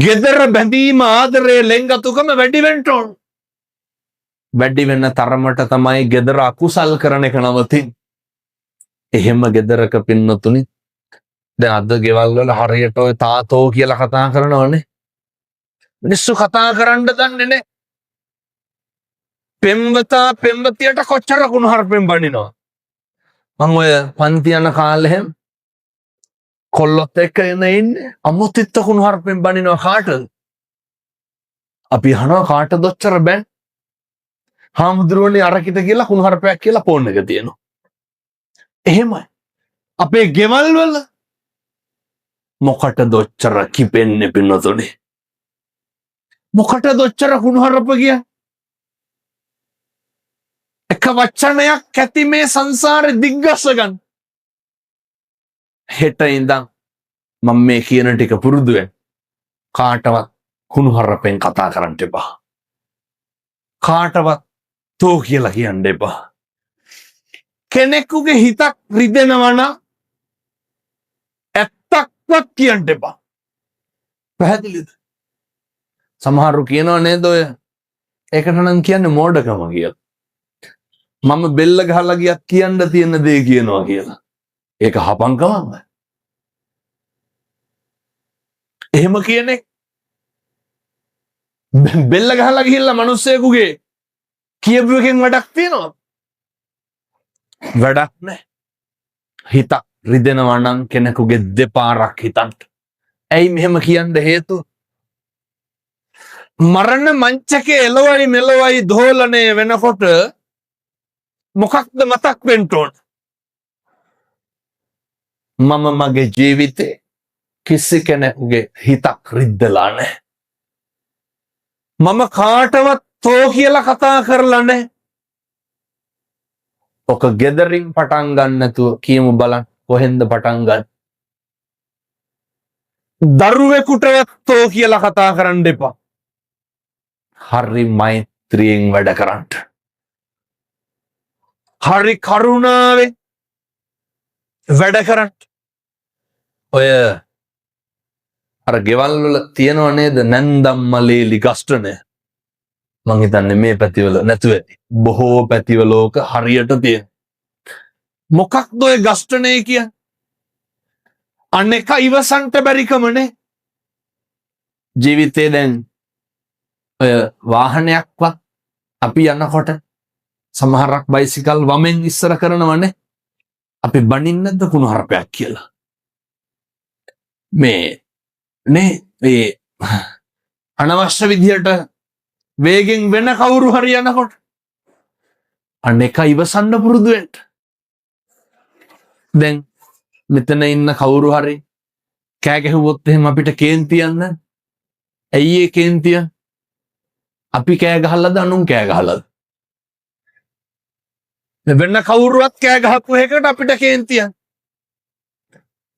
ගෙදර බැඳීම, ආදරය, ලෙන්ගතුකම වැඩි වෙන්න ඕන. වැඩි වෙන තරමට තමයි ගෙදර අකුසල් කරන එක නවතින්නේ. එහෙම ගෙදරක පින්නතුනි දැන් අද ගෙවල් වල හරියට ඔය තාතෝ කියලා කතා කරනවනේ. මිනිස්සු කතා කරන්න දන්නේ නැහැ. පෙම්වතා පෙම්වතියට කොච්චර කුණුහරුපෙන් බනිනවා. මං ඔය පන්ති යන කාලේ එහෙම කොල්ලොත් එක්ක එන ඉන්නේ අමුතිත්ත කුණුහරුපෙන් බනිනවා කාටද? අපි අහනවා කාටද ඔච්චර බැන්? හාමුදුරුවනේ අරකිට කියලා කුණුහරුපයක් කියලා ෆෝන් එක තියෙනවා. එහෙමයි. අපේ ගෙවල් වල මොකටද ඔච්චර කිපෙන්නේ පින්නතුනේ? මොකටද ඔච්චර කුණුහරුප කියන්නේ? එක වචනයක් ඇති මේ සංසාරේ දිග්ගස්ස ගන්න. හෙට ඉඳන් මම මේ කියන ටික පුරුදු වෙන්න. කාටවත් කුණුහරුපෙන් කතා කරන්න එපා. කාටවත් තෝ කියලා කියන්න එපා. කෙනෙකුගේ හිතක් රිදෙනවා නම් ඇත්තක්වත් කියන්න එපා. පැහැදිලිද? සමහරු කියනවා නේද ඔය ඒකට නම් කියන්නේ මෝඩකම කියලා. මම බෙල්ල ගහලා ගියත් කියන්න තියෙන දේ කියනවා කියලා. ඒක හපංකමක්ද? එහෙම කියන්නේ බෙල්ල ගහලා ගිහිල්ලා මිනිස්සෙකුගේ කියපු එකෙන් වැඩක් තියෙනවද? වැඩක් නැහැ. හිතක් රිදෙනවා නම් කෙනෙකුගේ දෙපාරක් හිතන්න. ඇයි මෙහෙම කියන්න හේතුව? මරණ මංචකේ එළවයි මෙලවයි දෝලණය වෙනකොට මොකක්ද මතක් වෙන්න ඕන? මම මගේ ජීවිතේ කිසි කෙනෙකුගේ හිතක් රිද්දලා නැහැ. මම කාටවත් තෝ කියලා කතා කරලා නැහැ. ඔක ගෙදරින් පටන් ගන්න නැතුව කියමු බලන්න කොහෙන්ද පටන් ගන්න? දරුවෙකුටවත් තෝ කියලා කතා කරන්න එපා. හරි මෛත්‍රියෙන් වැඩ කරන්න. හරි කරුණාවෙන් වැඩ කරන්න. ඔය අර ගෙවල් වල තියෙනව නේද නැන්දම්මලේලි ගස්ටනය? මං හිතන්නේ මේ පැතිවල නැතුව ඇති. බොහෝ පැතිවල ඕක හරියට තියෙන. මොකක්ද ඔය ගස්ටනය කියන්නේ? අනෙක ඉවසන්ට බැරිකමනේ. ජීවිතේ දැන් ඔය වාහනයක්වත් අපි යනකොට සමහරක් බයිසිකල් වමෙන් ඉස්සර කරනවනේ. අපි බනින්නේ නැද්ද කුණුහරුපයක් කියලා? මේ නේ මේ අනවශ්‍ය විදියට වේගෙන් වෙන කවුරු හරි යනකොට අන්න එක ඉවසන්න පුරුදු වෙන්න. දැන් මෙතන ඉන්න කවුරු හරි කෑ ගැහුවොත් එහෙම අපිට කේන්තියක් නෑ. ඇයි ඒ කේන්තිය? අපි කෑ ගහලාද අනුන් කෑ ගහලාද? වෙන කවුරුවත් කෑ ගහපු එකට අපිට කේන්තියක්.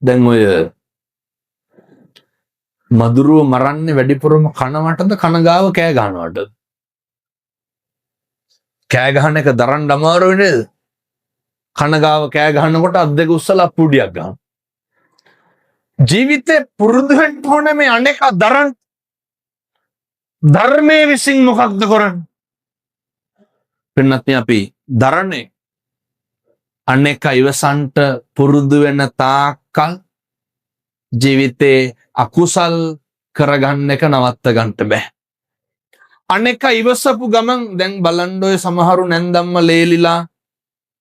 දැන් ඔය මදුරුව මරන්නේ වැඩිපුරම කනවටද කන ගාව කෑ ගහනවටද? කෑ ගහන එක දරන්න අමාරුයි නේද? කන ගාව කෑ ගහනකොට අත් දෙක උස්සලා අප්පුඩියක් ගහනවා. ජීවිතේ පුරුදු වෙන්න ඕනේ මේ අනේක දරන්න. ධර්මයේ විසින් මොකක්ද කරන්නේ? පින්නත් අපි දරන්නේ අනේක ඉවසන්ට පුරුදු වෙන තාක්කල් ජීවිතේ අකුසල් කරගන්න එක නවත්ත ගන්නට බෑ. අනේක ඉවසපු ගමන් දැන් බලන්න ඔය සමහරු නැන්දම්ම ලේලිලා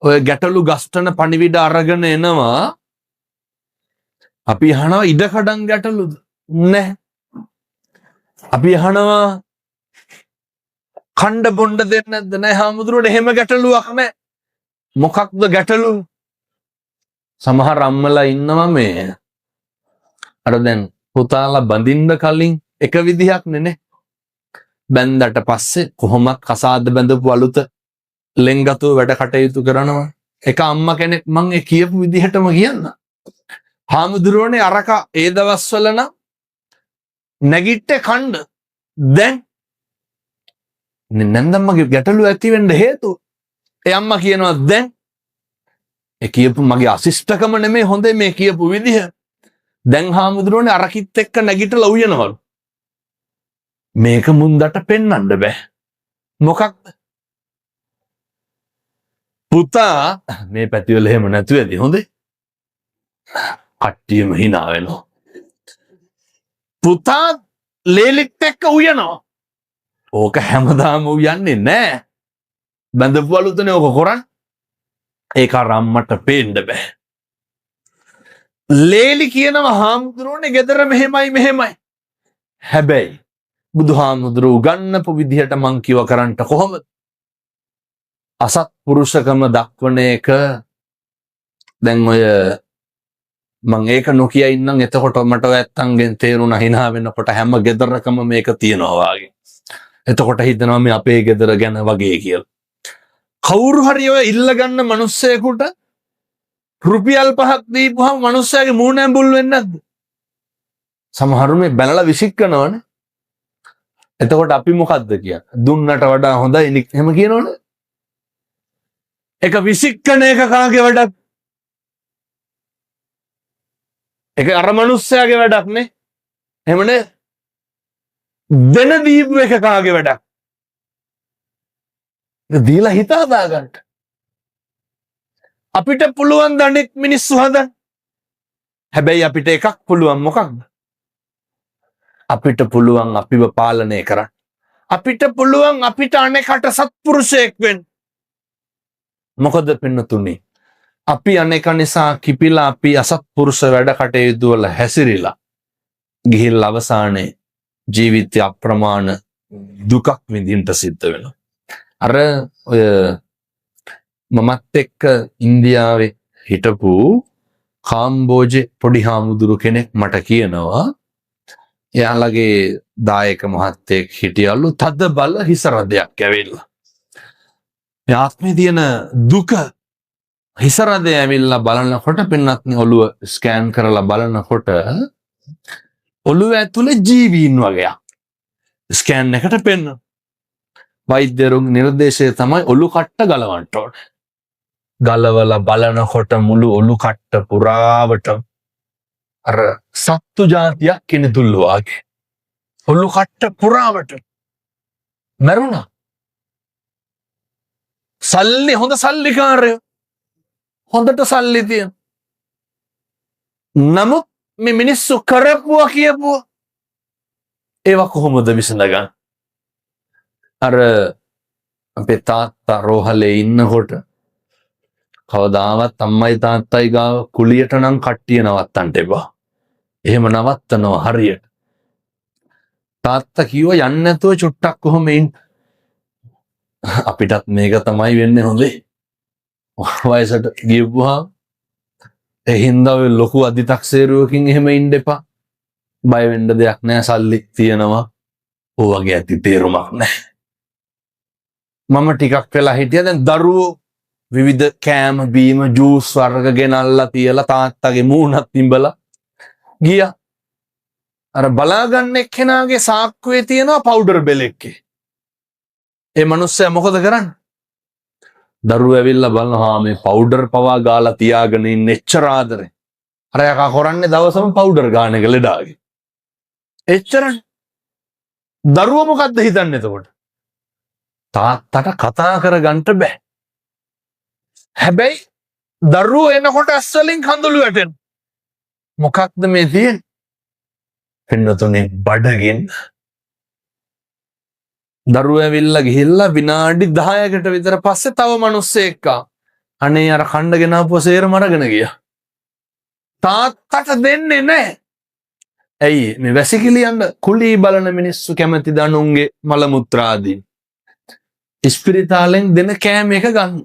ඔය ගැටලු ගස්ටන පණිවිඩ අරගෙන එනවා. අපි අහනවා ඉඩකඩම් ගැටලුද? නැහැ. අපි අහනවා කණ්ඩ බොණ්ඩ දෙන්නේ නැද්ද? නැහැ හාමුදුරුවනේ, එහෙම ගැටලුවක් නැහැ. මොකක්ද ගැටලු? සමහර අම්මලා ඉන්නවා මේ අර දැන් පුතාලා බඳින්න කලින් එක විදිහක් නේ. බැන්දට පස්සේ කොහොමත් කසාද බැඳපු අලුත ලෙන්ගතුව වැඩ කටයුතු කරනවා. එක අම්මා කෙනෙක් මං ඒ කියපු විදිහටම කියන්න. හාමුදුරුවනේ අරක ඒ දවස්වල නම් නැගිට්ටේ කණ්ඩ. දැන් නැන්දම්මගේ ගැටලුව ඇති වෙන්න හේතුව ඒ අම්මා කියනවා දැන් ඒ කියපු මගේ අසිෂ්ටකම නෙමෙයි හොඳේ මේ කියපු විදිහ. දැන් හාමුදුරුවනේ අරකිත් එක්ක නැගිටලා උයනවලු. මේක මුන්දට පෙන්වන්න බෑ. මොකක්ද? පුතා මේ පැතිවල එහෙම නැතුව ඇති හොඳේ. කට්ටියම hina වෙනවා. පුතා ලේලිත් එක්ක උයනවා. ඕක හැමදාම උයන්නේ නෑ. බැඳපු අලුතනේ ඕක කරන්නේ. ඒක අර අම්මට පේන්න බෑ. ලේලි කියනවා හාමුදුරුවනේ ගෙදර මෙහෙමයි මෙහෙමයි. හැබැයි බුදුහාමුදුරුවෝ උගන්නපු විදිහට මං කිව්ව කරන්ට කොහොමද? අසත්පුරුෂකම දක්වන එක දැන් ඔය මං ඒක නොකිය ඉන්නම්. එතකොට මට ඔය ඇත්තන්ගෙන් තේරුණා hina වෙනකොට හැම ගෙදරකම මේක තියෙනවා වාගේ. එතකොට හිතනවා මේ අපේ ගෙදර ගැන වගේ කියලා. කවුරු හරි ඔය ඉල්ල ගන්න මිනිස්සෙකුට රුපියල් 5ක් දීපුවම මිනිස්සයාගේ මූණ ඇඹුල් වෙන්නේ නැද්ද? සමහරු මේ බැනලා විසික්කනවනේ. එතකොට අපි මොකද්ද කියන්නේ? දුන්නට වඩා හොඳයි එහෙම කියනවනේ. ඒක විසික්කන එක කාගේ වැඩක්? ඒක අර මිනිස්සයාගේ වැඩක් නේ. එහෙම නේ? දෙන දීපු එක කාගේ වැඩක්? ඒක දීලා හිත හදාගන්න. අපිට පුළුවන් ද අනෙක් මිනිස්සු හදන්න? හැබැයි අපිට එකක් පුළුවන්. මොකක්ද? අපිට පුළුවන් අපිව පාලනය කරන්න. අපිට පුළුවන් අපිට අනෙකට සත්පුරුෂයෙක් වෙන්න. මොකද පින්නතුනි, අපි අනෙක නිසා කිපිලා අපි අසත්පුරුෂ වැඩ කටයුතු වල හැසිරිලා ගිහිල්ලා අවසානයේ ජීවිතය අප්‍රමාණ දුකක් විඳින්න සිද්ධ වෙනවා. අර ඔය මමත් එක්ක ඉන්දියාවේ හිටපු කාම්බෝජේ පොඩි හාමුදුරු කෙනෙක් මට කියනවා එයාලගේ දායක මහත්තයෙක් හිටියලු තද බල හිස රදයක් ඇවිල්ලා. මේ ආත්මේ තියෙන දුක හිස රදය ඇවිල්ලා බලනකොට පින්නත්නි ඔළුව ස්කෑන් කරලා බලනකොට ඔළුව ඇතුලේ ජීවීන් වගේක් ස්කෑන් එකට පෙන්වන. වෛද්‍යවරුන්ගේ නිර්දේශය තමයි ඔලු කට්ට ගලවන්න ඕන. ගලවලා බලනකොට මුළු ඔලු කට්ට පුරාවට අර සත්තු ජාතියක් කිනිතුල්ලු වාගේ. ඔලු කට්ට පුරාවට මැරුණා. සල්ලි හොඳ සල්ලිකාරයෝ. හොඳට සල්ලි තියෙන. නමුත් මේ මිනිස්සු කරපුවා කියපුවා ඒවා කොහොමද විසඳගන්නේ? අර අපේ තාත්තා රෝහලේ ඉන්නකොට කවදාවත් අම්මයි තාත්තයි ගාව කුලියට නම් කට්ටිය නවත්තන්න එපා. එහෙම නවත්තනවා හරියට. තාත්තා කිව්වා යන්න නැතුව චුට්ටක් කොහොම ඉන්න. අපිටත් මේක තමයි වෙන්නේ හොඳේ. වයසට ගියපුවාම ඒ හින්දා ඔය ලොකු අධිතක්සේරුවකින් එහෙම ඉන්න එපා. බය වෙන්න දෙයක් නෑ, සල්ලි තියෙනවා. ඔය වගේ ඇති තේරුමක් නෑ. මම ටිකක් වෙලා හිටියා. දැන් දරුවෝ විවිධ කෑම බීම ජූස් වර්ග ගෙනල්ලා තියලා තාත්තගේ මූණත් ඉඹලා ගියා. අර බලාගන්න එක්කෙනාගේ සාක්කුවේ තියෙනවා පවුඩර් බෙලෙක්කේ. ඒ මනුස්සයා මොකද කරන්නේ? දරුවෝ ඇවිල්ලා බලනවා මේ පවුඩර් පවා ගාලා තියාගෙන ඉන්න එච්චර ආදරේ. අර යකා කරන්නේ දවසම පවුඩර් ගාන එක ලෙඩාගේ. එච්චරනේ. දරුවෝ මොකද්ද හිතන්නේ එතකොට? තාත්තට කතා කරගන්න බෑ. හැබැයි දරුවෝ එනකොට ඇස් වලින් කඳුළු වැටෙනවා. මොකක්ද මේ තියෙන්නේ? පින්නතුනේ බඩගින්න. දරුවෝ ඇවිල්ලා ගිහිල්ලා විනාඩි 10කට විතර පස්සේ තව මිනිස්සෙක් ආවා. අනේ අර කණ්ඩ ගෙනාපුව සේරම අරගෙන ගියා. තාත්තට දෙන්නේ නැහැ. ඇයි මේ වැසිකිලි යන්න කුලී බලන මිනිස්සු කැමති දනුන්ගේ මල මුත්‍රා ආදී. ඉස්පිරිතාලෙන් දෙන කෑම එක ගන්න.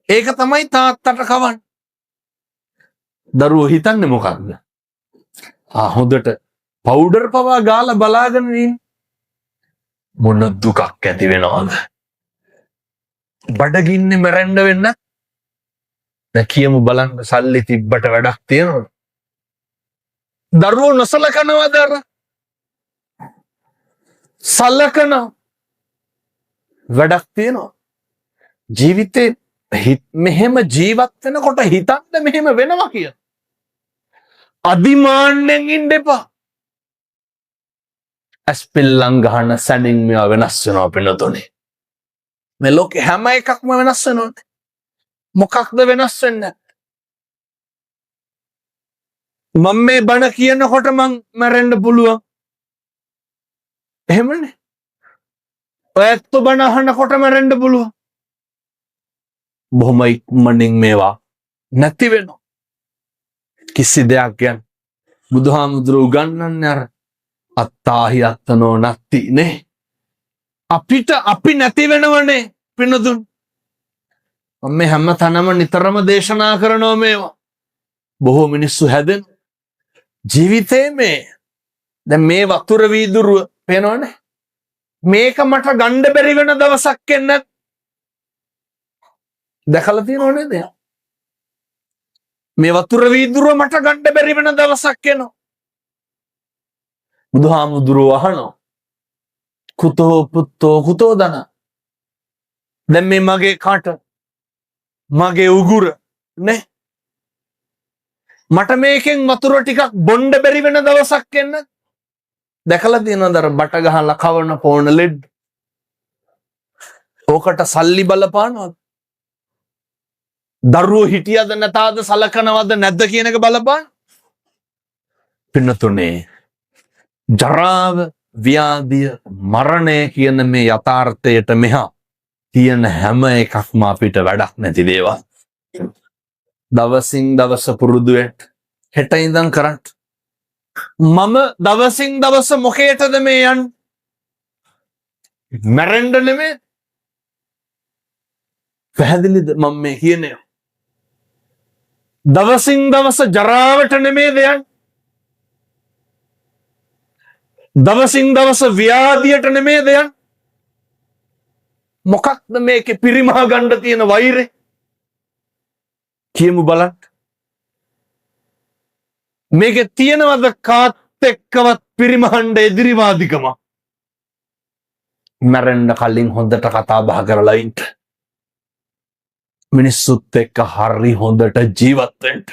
ඒක තමයි තාත්තට කවන්නේ. දරුවෝ හිතන්නේ මොකක්ද? ආ හොඳට පවුඩර් පවා ගාලා බලාගෙන ඉන්න. මොන දුකක් ඇති වෙනවද? බඩගින්නේ මැරෙන්න වෙන්න. දැන් කියමු බලන්න සල්ලි තිබ්බට වැඩක් තියෙනවද? දරුවෝ නොසලකනවද අර? සලකන වැඩක් තියෙනවා. ජීවිතේ මෙහෙම ජීවත් වෙනකොට හිතන්න මෙහෙම වෙනවා කියලා. අදිමාන්නෙන් ඉන්න එපා. ඇස් පිල්ලම් ගහන සැනින් මේවා වෙනස් වෙනවා පින්නතුනේ. මේ ලෝකේ හැම එකක්ම වෙනස් වෙනවනේ. මොකක්ද වෙනස් වෙන්නේ? මම මේ බණ කියනකොට මං මැරෙන්න පුළුවන්. එහෙමනේ. ඔය ඇත්තෝ බණ අහනකොට මැරෙන්න පුළුවන්. බොහොම ඉක්මනින් මේවා නැති වෙනවා. කිසි දෙයක් ගැන බුදුහාමුදුරුවෝ උගන්වන්නේ අර අත්තාහි අත්තනෝ නත්ති නේ. අපිට අපි නැති වෙනවනේ පින්නතුන්. මම මේ හැම තැනම නිතරම දේශනා කරනවා මේවා. බොහෝ මිනිස්සු හැදෙන ජීවිතේ මේ දැන් මේ වතුර වීදුරුව පේනවනේ. මේක මට ගන්න බැරි වෙන දවසක් එන්න දැකලා තියෙනව නේද? මේ වතුර වීදුරුව මට ගන්න බැරි වෙන දවසක් එනවා. බුදුහාමුදුරුවෝ අහනවා කුතෝ පුත්තෝ කුතෝ ධන. දැන් මේ මගේ කට මගේ උගුර නේ, මට මේකෙන් වතුර ටිකක් බොන්න බැරි වෙන දවසක් එන්න. දැකලා තියෙනවද අර බට ගහලා කවන පෝන ලෙඩ්? ඕකට සල්ලි බලපානවද? දරුවෝ හිටියද නැතාද සලකනවද නැද්ද කියන එක බලපාන. පින්නතුනේ ජරාව ව්‍යාධිය මරණය කියන මේ යථාර්ථයට මෙහා තියෙන හැම එකක්ම අපිට වැඩක් නැති දේවල්. දවසින් දවස පුරුදු වෙන්න. හෙට ඉඳන් කරන්න. මම දවසින් දවස මොකේටද මේ යන්නේ? මැරෙන්න නෙමෙයි. පැහැදිලිද මම මේ කියන්නේ? දවසින් දවස ජරාවට නෙමෙයිද යන්නේ? දවසින් දවස ව්‍යාධියට නෙමෙයිද යන්නේ? මොකක්ද මේකේ පිරිමහ ගන්න තියෙන වෛරය? කියමු බලන්න. මේකේ තියෙනවද කාත් එක්කවත් පිරිමහන්න එදිරිවාදිකම? මැරෙන්න කලින් හොඳට කතා බහ කරලා ඉන්න. මිනිස්සුත් එක්ක හරි හොඳට ජීවත් වෙන්න.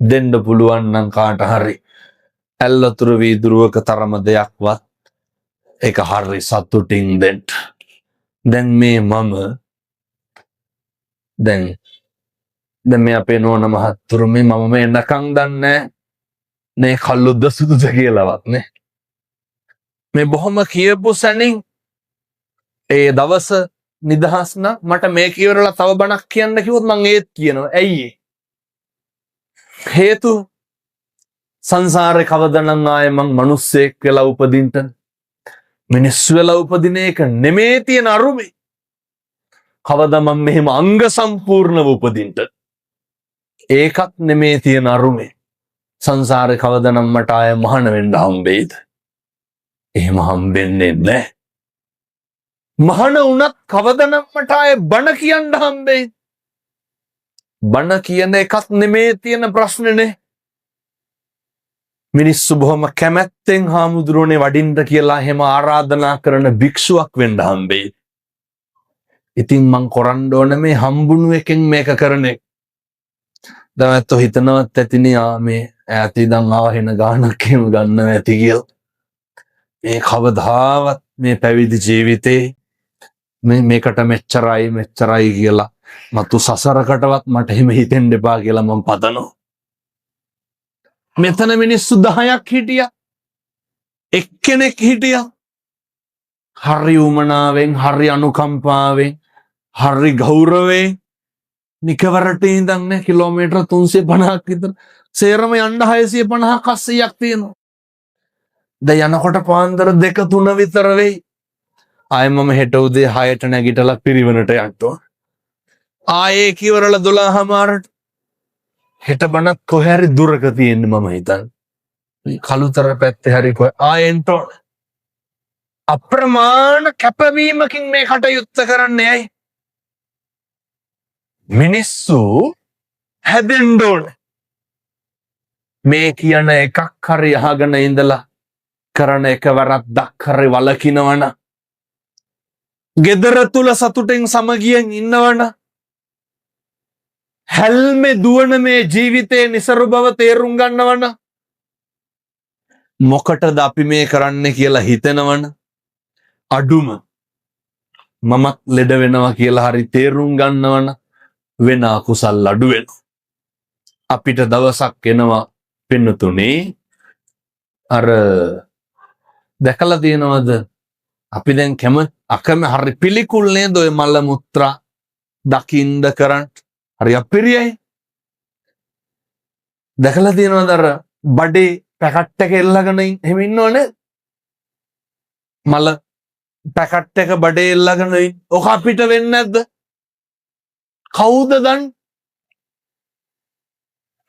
දෙන්න පුළුවන් නම් කාට හරි ඇල්ලතුරු වීදුරුවක තරම දෙයක්වත් ඒක හරි සතුටින් දෙන්න. දැන් මේ මම දැන් දැන් මේ අපේ නෝන මහත්තුරු මේ මම මේ එනකන් දන්නේ නේ කල්ලුද්ද සුදුද කියලාවත් නේ. මේ බොහොම කියපු සැනින් ඒ දවස නිදහස් නම් මට මේ කියවරලා තව බණක් කියන්න කිව්වොත් මං ඒත් කියනවා. ඇයි ඒ? හේතු සංසාරේ කවදනම් ආයේ මං මිනිස්සෙක් වෙලා උපදින්න, මිනිස්සු වෙලා උපදින එක නෙමේ තියෙන අරුමේ. කවදා මං මෙහෙම අංග සම්පූර්ණව උපදින්න. ඒකත් නෙමේ තියෙන අරුමේ. සංසාරේ කවදනම් මට ආය මහාන වෙන්න හම්බෙයිද? එහෙම හම්බෙන්නේ නැහැ. මහාන වුණත් කවදනම් මට ආය බණ කියන්න හම්බෙයිද? බණ කියන එකත් නෙමේ තියෙන ප්‍රශ්නේනේ. මිනිස්සු බොහොම කැමැත්තෙන් හාමුදුරුවනේ වඩින්න කියලා එහෙම ආරාධනා කරන භික්ෂුවක් වෙන්න හම්බෙයි. ඉතින් මං කරන්න ඕන මේ හම්බුණු එකෙන් මේක කරන එක. දැන් ඇත්තෝ හිතනවත් ඇතිනේ ආ මේ ඈත ඉඳන් ආව වෙන ගානක් එහෙම ගන්නව ඇති කියලා. මේ කවදාවත් මේ පැවිදි ජීවිතේ මේ මේකට මෙච්චරයි මෙච්චරයි කියලා මතු සසරකටවත් මට එහෙම හිතෙන්න එපා කියලා මං පතනවා. මෙතන මිනිස්සු 10ක් හිටියා. එක්කෙනෙක් හිටියා. හරි උමනාවෙන්, හරි අනුකම්පාවෙන්, හරි ගෞරවයෙන් නිකවරට ඉඳන් නේ කිලෝමීටර් 350ක් විතර සේරම යන්න 650ක් 800ක් තියෙනවා. දැන් යනකොට පාන්දර 2-3 විතර වෙයි. ආයෙ මම හෙට උදේ 6ට නැගිටලා පිරිවනට යන්න ඕන. ආයේ කිවරල 12:00මාරට හෙට බණත් කොහේ හරි දුරක තියෙන්නේ මම හිතන්නේ. කළුතර පැත්තේ හරි කොහේ ආයෙ එන්න ඕන. අප්‍රමාණ කැපවීමකින් මේ කටයුත්ත කරන්නේ ඇයි? මිනිස්සු හැදෙන්න ඕන. මේ කියන එකක් හරි අහගෙන ඉඳලා කරන එක වැරද්දක් හරි වලකිනවන, ගෙදර තුල සතුටෙන් සමගියෙන් ඉන්නවන, හැල්මේ දුවන මේ ජීවිතයේ නිසරු බව තේරුම් ගන්නවන, මොකටද අපි මේ කරන්නේ කියලා හිතෙනවන, අඩුම මමත් ලෙඩ වෙනවා කියලා හරි තේරුම් ගන්නවන, වෙන අකුසල් අඩු වෙනවා. අපිට දවසක් එනවා පින්නතුනේ, අර දැකලා තියෙනවද අපි දැන් අකම හරි පිළිකුල් නේද ඔය මල මුත්‍රා දකින්ද කරන්න හරි අපිරියයි. දැකලා තියෙනවද අර බඩේ පැකට් එක එල්ලගෙන එහෙම ඉන්නව නේද? මල පැකට් එක බඩේ එල්ලගෙන ඉන්න. ඔක අපිට වෙන්නේ නැද්ද? කවුද දන්නේ?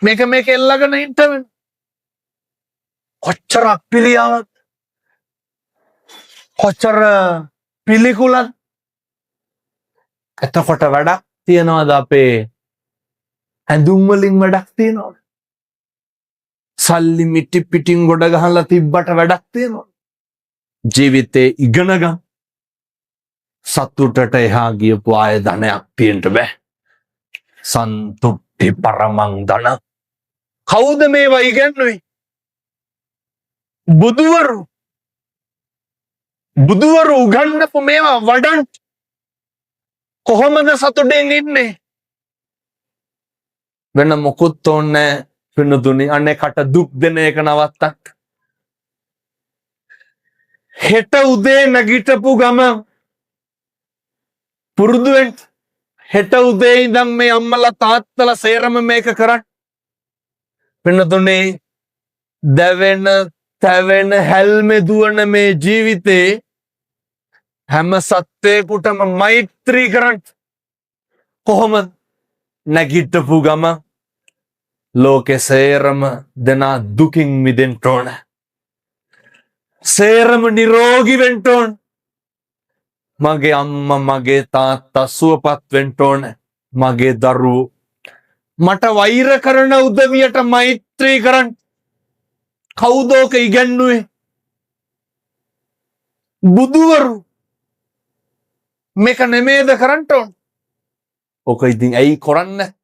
මේක මේක එල්ලගෙන ඉන්න වෙන. කොච්චර අපිරියාවක්, කොච්චර පිළිකුලක්. එතකොට වැඩක් තියනවද අපේ ඇඳුම් වලින් වැඩක් තියනවද? සල්ලි මිටි පිටින් ගොඩ ගහලා තිබ්බට වැඩක් තියනවද? ජීවිතේ ඉගෙන ගන්න. සතුටට එහා ගියපු ආය ධනයක් තියෙන්න බෑ. සන්තුට්ටි පරමං ධන. කවුද මේවා ඉගැන්නුවේ? බුදුවරු. බුදුවරු උගන්වපු මේවා වඩන් කොහොමද සතුටෙන් ඉන්නේ? වෙන මොකුත් ඕනේ පින්නතුනි, අනේ කට දුක් දෙන එක නවත්තන්න. හෙට උදේ නැගිටපු ගම පුරුදු වෙන්න. හෙට උදේ ඉඳන් මේ අම්මලා තාත්තලා සේරම මේක කරන්න. පින්නතුනි, දැවෙන තැවෙන හැල්මේ දුවන මේ ජීවිතේ හැම සත්වයෙකුටම මෛත්‍රී කරන්න. කොහොමද? නැගිටපු ගම ලෝකෙ සේරම දෙනා දුකින් මිදෙන්න ඕන. සේරම නිරෝගී වෙන්න ඕන. මගේ අම්මා මගේ තාත්තා සුවපත් වෙන්න ඕන. මගේ දරුවෝ මට වෛර කරන උදවියට මෛත්‍රී කරන්න. කවුද ඕක ඉගැන්නුවේ? බුදුවරු. මේක නෙමේද කරන්න ඕන? ඕක ඉතින් ඇයි කරන්නේ?